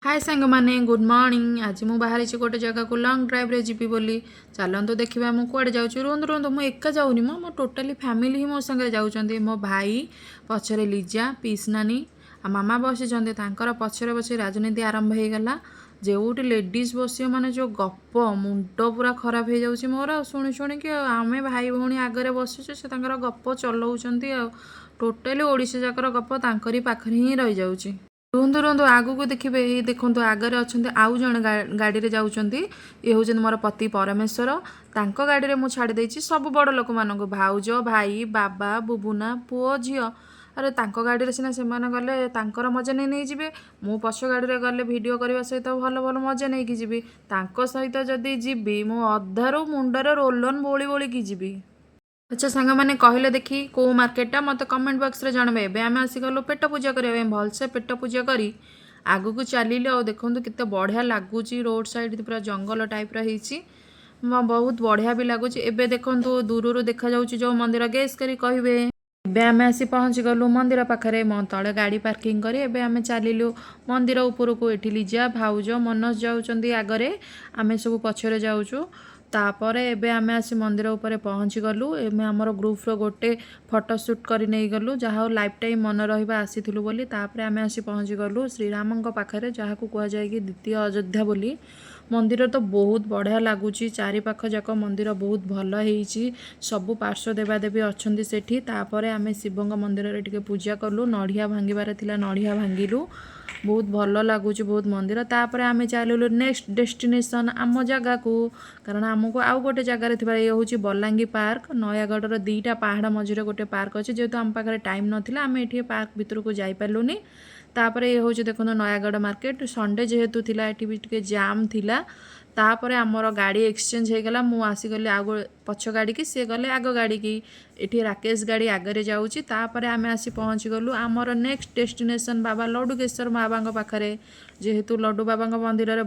ହାଏ ସାଙ୍ଗମାନେ, good morning. ଆଜି ମୁଁ ବାହାରିଛି ଗୋଟେ ଜାଗାକୁ ଲଙ୍ଗ୍ ଡ୍ରାଇଭ୍ରେ ଯିବି ବୋଲି। ଚାଲନ୍ତୁ ଦେଖିବା ମୁଁ କୁଆଡ଼େ ଯାଉଛି। ରୁହନ୍ତୁ ରୁହନ୍ତୁ, ମୁଁ ଏକା ଯାଉନି, ମୋ ଟୋଟାଲି ଫ୍ୟାମିଲି ହିଁ ମୋ ସାଙ୍ଗରେ ଯାଉଛନ୍ତି। ମୋ ଭାଇ ପଛରେ, ଲିଜା, ପିସ୍ ନାନୀ ଆଉ ମାମା ବସିଛନ୍ତି। ତାଙ୍କର ପଛରେ ବସି ରାଜନୀତି ଆରମ୍ଭ ହେଇଗଲା। ଯେଉଁଠି ଲେଡ଼ିଜ୍ ବସିବ, ମାନେ ଯେଉଁ ଗପ, ମୁଣ୍ଡ ପୁରା ଖରାପ ହେଇଯାଉଛି ମୋର ଆଉ ଶୁଣି ଶୁଣିକି। ଆଉ ଆମେ ଭାଇ ଭଉଣୀ ଆଗରେ ବସିଛୁ, ସେ ତାଙ୍କର ଗପ ଚଲଉଛନ୍ତି ଆଉ ଟୋଟାଲି ଓଡ଼ିଶା ଯାକର ଗପ ତାଙ୍କରି ପାଖରେ ହିଁ ରହିଯାଉଛି। ରୁହନ୍ତୁ ରୁହନ୍ତୁ, ଆଗକୁ ଦେଖିବେ। ଏଇ ଦେଖନ୍ତୁ, ଆଗରେ ଅଛନ୍ତି ଆଉ ଜଣେ ଗାଡ଼ିରେ ଯାଉଛନ୍ତି। ଇଏ ହେଉଛନ୍ତି ମୋର ପତି ପରମେଶ୍ୱର। ତାଙ୍କ ଗାଡ଼ିରେ ମୁଁ ଛାଡ଼ି ଦେଇଛି ସବୁ ବଡ଼ ଲୋକମାନଙ୍କୁ, ଭାଉଜ, ଭାଇ, ବାବା, ବୁବୁନା, ପୁଅ, ଝିଅ। ଆରେ, ତାଙ୍କ ଗାଡ଼ିରେ ସିନା ସେମାନେ ଗଲେ ତାଙ୍କର ମଜା ନେଇ ନେଇଯିବେ। ମୁଁ ପଛ ଗାଡ଼ିରେ ଗଲେ ଭିଡ଼ିଓ କରିବା ସହିତ ଭଲ ଭଲ ମଜା ନେଇକି ଯିବି। ତାଙ୍କ ସହିତ ଯଦି ଯିବି, ମୁଁ ଅଧାରୁ ମୁଣ୍ଡରେ ରୋଲନ୍ ବୋଳି ବୋଳିକି ଯିବି। ଆଚ୍ଛା ସାଙ୍ଗମାନେ, କହିଲେ ଦେଖି କେଉଁ ମାର୍କେଟଟା? ମୋତେ କମେଣ୍ଟ ବକ୍ସରେ ଜଣାଇବେ। ଏବେ ଆମେ ଆସିଗଲୁ ପେଟ ପୂଜା କରିବା ପାଇଁ। ଭଲସେ ପେଟ ପୂଜା କରି ଆଗକୁ ଚାଲିଲୁ। ଆଉ ଦେଖନ୍ତୁ କେତେ ବଢ଼ିଆ ଲାଗୁଛି, ରୋଡ଼ ସାଇଡ଼୍ ପୁରା ଜଙ୍ଗଲ ଟାଇପ୍ର ହେଇଛି, ବହୁତ ବଢ଼ିଆ ବି ଲାଗୁଛି। ଏବେ ଦେଖନ୍ତୁ, ଦୂରରୁ ଦେଖାଯାଉଛି ଯେଉଁ ମନ୍ଦିର, ଗେସ୍ କରି କହିବେ। ଏବେ ଆମେ ଆସି ପହଞ୍ଚିଗଲୁ ମନ୍ଦିର ପାଖରେ। ମୋ ତଳେ ଗାଡ଼ି ପାର୍କିଂ କରି ଏବେ ଆମେ ଚାଲିଲୁ ମନ୍ଦିର ଉପରକୁ। ଏଠି ଲିଜା, ଭାଉଜ, ମନୋଜ ଯାଉଛନ୍ତି ଆଗରେ, ଆମେ ସବୁ ପଛରେ ଯାଉଛୁ। ତାପରେ ଏବେ ଆମେ ଆସି ମନ୍ଦିର ଉପରେ ପହଞ୍ଚିଗଲୁ। ଏବେ ଆମର ଗ୍ରୁପ୍ର ଗୋଟେ ଫଟୋ ସୁଟ୍ କରି ନେଇଗଲୁ, ଯାହା ହଉ ଲାଇଫ୍ ଟାଇମ୍ ମନେ ରହିବା ଆସିଥିଲୁ ବୋଲି। ତାପରେ ଆମେ ଆସି ପହଞ୍ଚିଗଲୁ ଶ୍ରୀରାମଙ୍କ ପାଖରେ, ଯାହାକୁ କୁହାଯାଏ କି ଦ୍ୱିତୀୟ ଅଯୋଧ୍ୟା ବୋଲି। ମନ୍ଦିର ତ ବହୁତ ବଢ଼ିଆ ଲାଗୁଛି। ଚାରିପାଖ ଯାକ ମନ୍ଦିର ବହୁତ ଭଲ ହେଇଛି। ସବୁ ପାର୍ଶ୍ୱ ଦେବାଦେବୀ ଅଛନ୍ତି ସେଠି। ତାପରେ ଆମେ ଶିବଙ୍କ ମନ୍ଦିରରେ ଟିକେ ପୂଜା କଲୁ। ନଡ଼ିଆ ଭାଙ୍ଗିବାର ଥିଲା, ନଡ଼ିଆ ଭାଙ୍ଗିଲୁ। ବହୁତ ଭଲ ଲାଗୁଛି ବହୁତ ମନ୍ଦିର। ତାପରେ ଆମେ ଚାଲିଲୁ ନେକ୍ସଟ ଡେଷ୍ଟିନେସନ୍ ଆମ ଜାଗାକୁ, କାରଣ ଆମକୁ ଆଉ ଗୋଟେ ଜାଗାରେ ଥିବା। ଇଏ ହେଉଛି ବଲାଙ୍ଗୀ ପାର୍କ। ନୟାଗଡ଼ର ଦୁଇଟା ପାହାଡ଼ ମଝିରେ ଗୋଟେ ପାର୍କ ଅଛି। ଯେହେତୁ ଆମ ପାଖରେ ଟାଇମ୍ ନଥିଲା, ଆମେ ଏଠି ପାର୍କ ଭିତରକୁ ଯାଇପାରିଲୁନି। ତାପରେ ଇଏ ହେଉଛି ଦେଖନ୍ତୁ ନୟାଗଡ଼ ମାର୍କେଟ। ସଣ୍ଡେ ଯେହେତୁ ଥିଲା, ଏଠି ବି ଟିକେ ଜାମ୍ ଥିଲା। ତାପରେ ଆମର ଗାଡ଼ି ଏକ୍ସଚେଞ୍ଜ ହେଇଗଲା। ମୁଁ ଆସିଗଲି ଆଉ ପଛ ଗାଡ଼ିକି, ସିଏ ଗଲେ ଆଗ ଗାଡ଼ିକି। ଏଠି ରାକେଶ ଗାଡ଼ି ଆଗରେ ଯାଉଛି। ତାପରେ ଆମେ ଆସି ପହଞ୍ଚିଗଲୁ ଆମର ନେକ୍ସଟ ଡେଷ୍ଟିନେସନ୍ ବାବା ଲଡ଼ୁକେଶ୍ୱର ବାବାଙ୍କ ପାଖରେ। ଯେହେତୁ ଲଡ଼ୁ ବାବାଙ୍କ ମନ୍ଦିରରେ,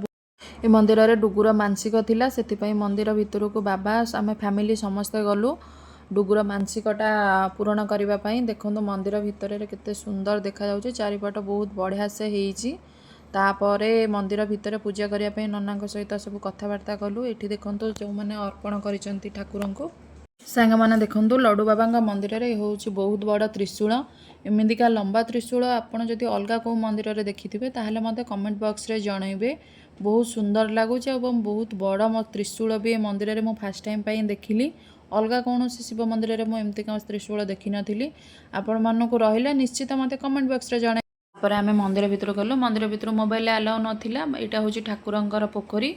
ଏ ମନ୍ଦିରରେ ଡୁଗୁର ମାନସିକ ଥିଲା, ସେଥିପାଇଁ ମନ୍ଦିର ଭିତରକୁ ବାବା, ଆମେ ଫ୍ୟାମିଲି ସମସ୍ତେ ଗଲୁ ଡୁଗୁର ମାନସିକଟା ପୂରଣ କରିବା ପାଇଁ। ଦେଖନ୍ତୁ, ମନ୍ଦିର ଭିତରେ କେତେ ସୁନ୍ଦର ଦେଖାଯାଉଛି। ଚାରିପଟ ବହୁତ ବଢ଼ିଆ ସେ ହେଇଛି। ତାପରେ ମନ୍ଦିର ଭିତରେ ପୂଜା କରିବା ପାଇଁ ନନାଙ୍କ ସହିତ ସବୁ କଥାବାର୍ତ୍ତା କଲୁ। ଏଠି ଦେଖନ୍ତୁ, ଯେଉଁମାନେ ଅର୍ପଣ କରିଛନ୍ତି ଠାକୁରଙ୍କୁ। ସାଙ୍ଗମାନେ ଦେଖନ୍ତୁ, ଲଡ଼ୁ ବାବାଙ୍କ ମନ୍ଦିରରେ ଏ ହେଉଛି ବହୁତ ବଡ଼ ତ୍ରିଶୂଳ। ଏମିତିକା ଲମ୍ବା ତ୍ରିଶୂଳ ଆପଣ ଯଦି ଅଲଗା କେଉଁ ମନ୍ଦିରରେ ଦେଖିଥିବେ, ତାହେଲେ ମୋତେ କମେଣ୍ଟ ବକ୍ସରେ ଜଣାଇବେ। ବହୁତ ସୁନ୍ଦର ଲାଗୁଛି ଏବଂ ବହୁତ ବଡ଼ ତ୍ରିଶୂଳ ବି ଏ ମନ୍ଦିରରେ ମୁଁ ଫାର୍ଷ୍ଟ ଟାଇମ୍ ପାଇଁ ଦେଖିଲି। ଅଲଗା କୌଣସି ଶିବ ମନ୍ଦିରରେ ମୁଁ ଏମିତିକା ତ୍ରିଶୂଳ ଦେଖିନଥିଲି। ଆପଣମାନଙ୍କୁ ରହିଲେ ନିଶ୍ଚିତ ମୋତେ କମେଣ୍ଟ ବକ୍ସରେ ଜଣାଇବେ। ତାପରେ ଆମେ ମନ୍ଦିର ଭିତରକୁ ଗଲୁ। ମନ୍ଦିର ଭିତରୁ ମୋବାଇଲ ଆଲାଉ ନଥିଲା। ଏଇଟା ହେଉଛି ଠାକୁରଙ୍କର ପୋଖରୀ।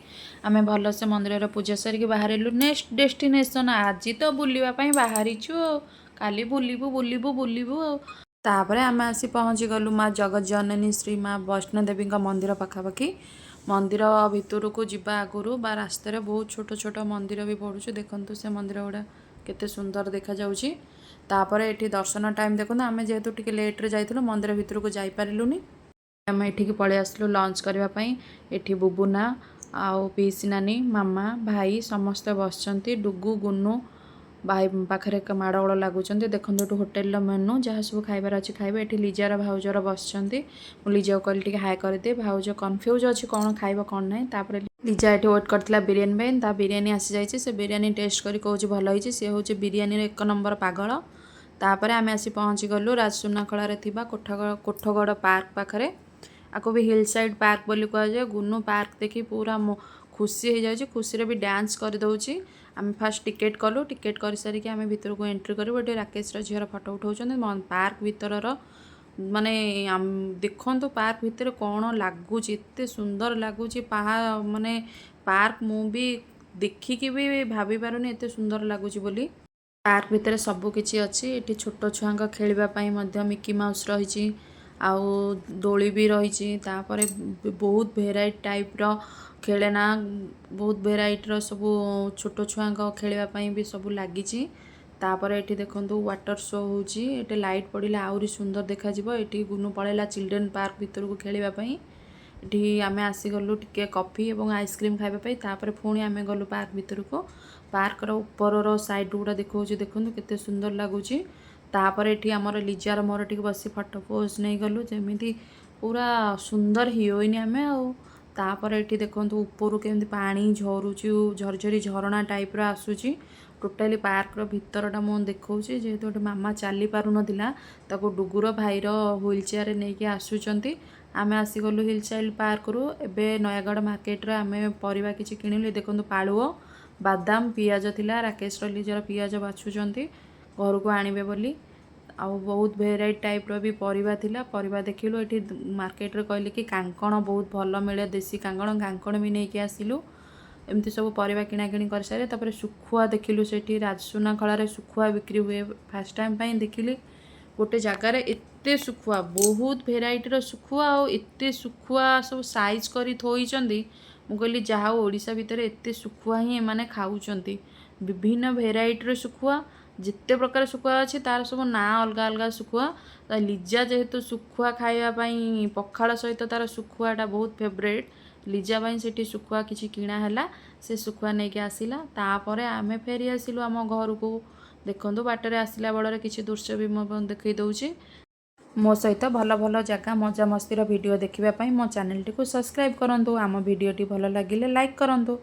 ଆମେ ଭଲସେ ମନ୍ଦିରରେ ପୂଜା ସାରିକି ବାହାରିଲୁ ନେକ୍ସଟ ଡେଷ୍ଟିନେସନ୍। ଆଜି ତ ବୁଲିବା ପାଇଁ ବାହାରିଛୁ ଆଉ କାଲି ବୁଲିବୁ ବୁଲିବୁ ବୁଲିବୁ ଆଉ। ତାପରେ ଆମେ ଆସି ପହଞ୍ଚିଗଲୁ ମା ଜଗତଜନନୀ ଶ୍ରୀ ମା ବୈଷ୍ଣୋଦେବୀଙ୍କ ମନ୍ଦିର ପାଖାପାଖି। ମନ୍ଦିର ଭିତରକୁ ଯିବା ଆଗରୁ ବା ରାସ୍ତାରେ ବହୁତ ଛୋଟ ଛୋଟ ମନ୍ଦିର ବି ପଡ଼ୁଛି। ଦେଖନ୍ତୁ, ସେ ମନ୍ଦିର ଗୁଡ଼ା କେତେ ସୁନ୍ଦର ଦେଖାଯାଉଛି। ତାପରେ ଏଠି ଦର୍ଶନ ଟାଇମ୍ ଦେଖନ୍ତୁ। ଆମେ ଯେହେତୁ ଟିକେ ଲେଟ୍ରେ ଯାଇଥିଲୁ, ମନ୍ଦିର ଭିତରକୁ ଯାଇପାରିଲୁନି। ଆମେ ଏଠିକି ପଳେଇ ଆସିଲୁ ଲଞ୍ଚ କରିବା ପାଇଁ। ଏଠି ବୁବୁନା ଆଉ ପିଇସି ନାନୀ, ମାମା, ଭାଇ ସମସ୍ତେ ବସିଛନ୍ତି। ଡୁଗୁ, ଗୁନୁ ଭାଇ ପାଖରେ ଏକ ମାଡ଼ଗୋଳ ଲାଗୁଛନ୍ତି। ଦେଖନ୍ତୁ, ଏଠୁ ହୋଟେଲର ମେନୁ, ଯାହା ସବୁ ଖାଇବାର ଅଛି ଖାଇବେ। ଏଠି ଲିଜାର ଭାଉଜର ବସିଛନ୍ତି। ମୁଁ ଲିଜାକୁ କହିଲି ଟିକେ ହାଏ କରିଦିଏ। ଭାଉଜ କନଫ୍ୟୁଜ୍ ଅଛି, କ'ଣ ଖାଇବ କ'ଣ ନାହିଁ। ତାପରେ ଲିଜା ଏଠି ୱେଟ୍ କରିଥିଲା ବିରିୟାନୀ ପାଇଁ। ତା ବିରିୟାନୀ ଆସିଯାଇଛି। ସେ ବିରିୟାନୀ ଟେଷ୍ଟ କରି କହୁଛି ଭଲ ହେଇଛି। ସେ ହେଉଛି ବିରିୟାନୀର ଏକ ନମ୍ବର ପାଗଳ। ତାପରେ ଆମେ ଆସି ପହଞ୍ଚିଗଲୁ ରାଜସୁନାଖଳାରେ ଥିବା କୋଠଗଡ଼ ପାର୍କ ପାଖରେ। ଆକୁ ବି ହିଲ୍ ସାଇଡ଼୍ ପାର୍କ ବୋଲି କୁହାଯାଏ। ଗୁନୁ ପାର୍କ ଦେଖି ପୁରା ଖୁସି ହେଇଯାଉଛି, ଖୁସିରେ ବି ଡ୍ୟାନ୍ସ କରିଦେଉଛି। ଆମେ ଫାଷ୍ଟ ଟିକେଟ୍ କଲୁ। ଟିକେଟ୍ କରିସାରିକି ଆମେ ଭିତରକୁ ଏଣ୍ଟ୍ରି କରିବୁ। ଏଠି ରାକେଶର ଝିଅର ଫଟୋ ଉଠାଉଛନ୍ତି। ପାର୍କ ଭିତରର ମାନେ ଦେଖନ୍ତୁ, ପାର୍କ ଭିତରେ କ'ଣ ଲାଗୁଛି, ଏତେ ସୁନ୍ଦର ଲାଗୁଛି ମାନେ ପାର୍କ। ମୁଁ ବି ଦେଖିକି ବି ଭାବି ପାରୁନି ଏତେ ସୁନ୍ଦର ଲାଗୁଛି ବୋଲି। ପାର୍କ ଭିତରେ ସବୁ କିଛି ଅଛି। ଏଠି ଛୋଟ ଛୁଆଙ୍କ ଖେଳିବା ପାଇଁ ମଧ୍ୟ ମିକି ମାଉସ୍ ରହିଛି ଆଉ ଦୋଳି ବି ରହିଛି। ତାପରେ ବହୁତ ଭେରାଇଟି ଟାଇପ୍ର ଖେଳନା, ବହୁତ ଭେରାଇଟିର ସବୁ ଛୋଟ ଛୁଆଙ୍କ ଖେଳିବା ପାଇଁ ବି ସବୁ ଲାଗିଛି। ତାପରେ ଏଠି ଦେଖନ୍ତୁ, ୱାଟର ଶୋ ହେଉଛି। ଏଠି ଲାଇଟ୍ ପଡ଼ିଲେ ଆହୁରି ସୁନ୍ଦର ଦେଖାଯିବ। ଏଠି ଗୁନୁ ପଳେଇଲା ଚିଲଡ୍ରେନ୍ ପାର୍କ ଭିତରକୁ ଖେଳିବା ପାଇଁ। ଏଠି ଆମେ ଆସିଗଲୁ ଟିକେ କଫି ଏବଂ ଆଇସ୍କ୍ରିମ୍ ଖାଇବା ପାଇଁ। ତାପରେ ପୁଣି ଆମେ ଗଲୁ ପାର୍କ ଭିତରକୁ। ପାର୍କର ଉପରର ସାଇଡ଼୍ ଗୁଡ଼ା ଦେଖାଉଛି, ଦେଖନ୍ତୁ କେତେ ସୁନ୍ଦର ଲାଗୁଛି। ତାପରେ ଏଠି ଆମର ଲିଜାର ମୋର ଟିକେ ବସି ଫଟୋ ପୋଜ୍ ନେଇଗଲୁ ଯେମିତି। ପୁରା ସୁନ୍ଦର ହିରୋଇନ୍ ଆମେ ଆଉ। ତାପରେ ଏଠି ଦେଖନ୍ତୁ ଉପରୁ କେମିତି ପାଣି ଝରୁଛି, ଝରଝରି ଝରଣା ଟାଇପ୍ର ଆସୁଛି। ଟୋଟାଲି ପାର୍କର ଭିତରଟା ମୁଁ ଦେଖାଉଛି। ଯେହେତୁ ଗୋଟେ ମାମା ଚାଲି ପାରୁନଥିଲା, ତାକୁ ଡୁଗୁର ଭାଇର ହ୍ୱିଲ୍ ଚେୟାରରେ ନେଇକି ଆସୁଛନ୍ତି। ଆମେ ଆସିଗଲୁ ହିଲ୍ ଚାଇଲ୍ଡ ପାର୍କରୁ। ଏବେ ନୟାଗଡ଼ ମାର୍କେଟରେ ଆମେ ପରିବା କିଛି କିଣିଲୁ। ଦେଖନ୍ତୁ ପାଳୁଅ, ବାଦାମ, ପିଆଜ ଥିଲା। ରାକେଶର ଲିଜାର ପିଆଜ ବାଛୁଛନ୍ତି ଘରକୁ ଆଣିବେ ବୋଲି। ଆଉ ବହୁତ ଭେରାଇଟି ଟାଇପ୍ର ବି ପରିବା ଥିଲା, ପରିବା ଦେଖିଲୁ। ଏଠି ମାର୍କେଟରେ କହିଲେ କି କାଙ୍କଣ ବହୁତ ଭଲ ମିଳେ, ଦେଶୀ କାଙ୍କଣ, କାଙ୍କଣ ବି ନେଇକି ଆସିଲୁ। ଏମିତି ସବୁ ପରିବା କିଣାକିଣି କରିସାରି ତାପରେ ଶୁଖୁଆ ଦେଖିଲୁ। ସେଠି ରାଜସୁନାଖଳାରେ ଶୁଖୁଆ ବିକ୍ରି ହୁଏ। ଫାର୍ଷ୍ଟ ଟାଇମ୍ ପାଇଁ ଦେଖିଲି ଗୋଟେ ଜାଗାରେ ଏତେ ଶୁଖୁଆ, ବହୁତ ଭେରାଇଟିର ଶୁଖୁଆ, ଆଉ ଏତେ ଶୁଖୁଆ ସବୁ ସାଇଜ୍ କରି ଥୋଇଛନ୍ତି। ମୁଁ କହିଲି ଯାହା ହଉ, ଓଡ଼ିଶା ଭିତରେ ଏତେ ଶୁଖୁଆ ହିଁ ଏମାନେ ଖାଉଛନ୍ତି। ବିଭିନ୍ନ ଭେରାଇଟିର ଶୁଖୁଆ, ଯେତେ ପ୍ରକାର ଶୁଖୁଆ ଅଛି ତାର ସବୁ ନାଁ ଅଲଗା ଅଲଗା ଶୁଖୁଆ। ଲିଜା ଯେହେତୁ ଶୁଖୁଆ ଖାଇବା ପାଇଁ, ପଖାଳ ସହିତ ତାର ଶୁଖୁଆଟା ବହୁତ ଫେବରେଟ୍, ଲିଜା ପାଇଁ ସେଠି ଶୁଖୁଆ କିଛି କିଣା ହେଲା। ସେ ଶୁଖୁଆ ନେଇକି ଆସିଲା। ତାପରେ ଆମେ ଫେରି ଆସିଲୁ ଆମ ଘରକୁ। ଦେଖନ୍ତୁ, ବାଟରେ ଆସିଲା ବେଳରେ କିଛି ଦୃଶ୍ୟ ବି ମୁଁ ଦେଖେଇ ଦେଉଛି। ମୋ ସହିତ ଭଲ ଭଲ ଜାଗା, ମଜାମସ୍ତିର ଭିଡ଼ିଓ ଦେଖିବା ପାଇଁ ମୋ ଚ୍ୟାନେଲଟିକୁ ସବସ୍କ୍ରାଇବ୍ କରନ୍ତୁ। ଆମ ଭିଡ଼ିଓଟି ଭଲ ଲାଗିଲେ ଲାଇକ୍ କରନ୍ତୁ,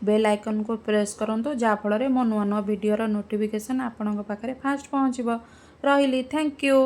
ବେଲ୍ ଆଇକନ୍କୁ ପ୍ରେସ୍ କରନ୍ତୁ, ଯାହାଫଳରେ ମୋ ନୂଆ ନୂଆ ଭିଡ଼ିଓର ନୋଟିଫିକେସନ୍ ଆପଣଙ୍କ ପାଖରେ ଫାଷ୍ଟ ପହଞ୍ଚିବ। ରହିଲି, thank you.